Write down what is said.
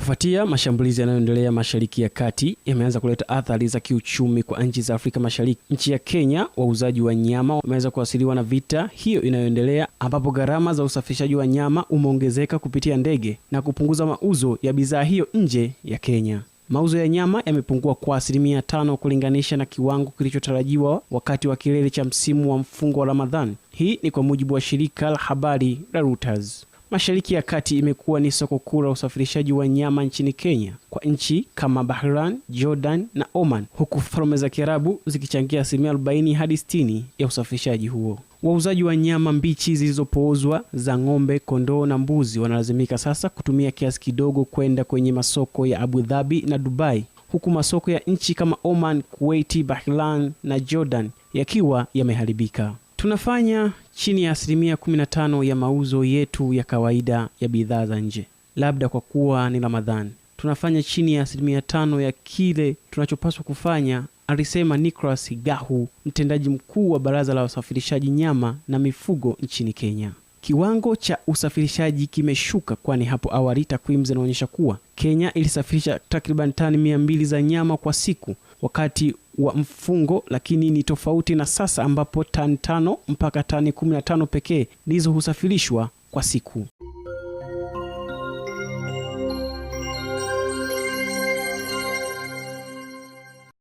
Kufuatia mashambulizi yanayoendelea Mashariki ya Kati yameanza kuleta athari za kiuchumi kwa nchi za Afrika Mashariki. Nchi ya Kenya, wauzaji wa nyama wameanza kuathiriwa na vita hiyo inayoendelea, ambapo gharama za usafirishaji wa nyama umeongezeka kupitia ndege na kupunguza mauzo ya bidhaa hiyo nje ya Kenya. Mauzo ya nyama yamepungua kwa 5% kulinganisha na kiwango kilichotarajiwa wakati wa kilele cha msimu wa mfungo wa Ramadhani. Hii ni kwa mujibu wa shirika la habari la Reuters. Mashariki ya Kati imekuwa ni soko kuu la usafirishaji wa nyama nchini Kenya kwa nchi kama Bahrain, Jordan na Oman, huku Falme za Kiarabu zikichangia 40% hadi 60% ya usafirishaji huo. Wauzaji wa nyama mbichi zilizopoozwa za ng'ombe, kondoo na mbuzi wanalazimika sasa kutumia kiasi kidogo kwenda kwenye masoko ya Abu Dhabi na Dubai, huku masoko ya nchi kama Oman, Kuwait, Bahrain na Jordan yakiwa yameharibika. Tunafanya chini ya 15% ya mauzo yetu ya kawaida ya bidhaa za nje, labda kwa kuwa ni Ramadhani. Tunafanya chini ya 5% ya kile tunachopaswa kufanya, alisema Nicholas Gahu, mtendaji mkuu wa baraza la wasafirishaji nyama na mifugo nchini Kenya. Kiwango cha usafirishaji kimeshuka, kwani hapo awali takwimu zinaonyesha kuwa Kenya ilisafirisha takriban tani 200 za nyama kwa siku wakati wa mfungo, lakini ni tofauti na sasa ambapo tani 5 mpaka tani 15 pekee ndizo husafirishwa kwa siku.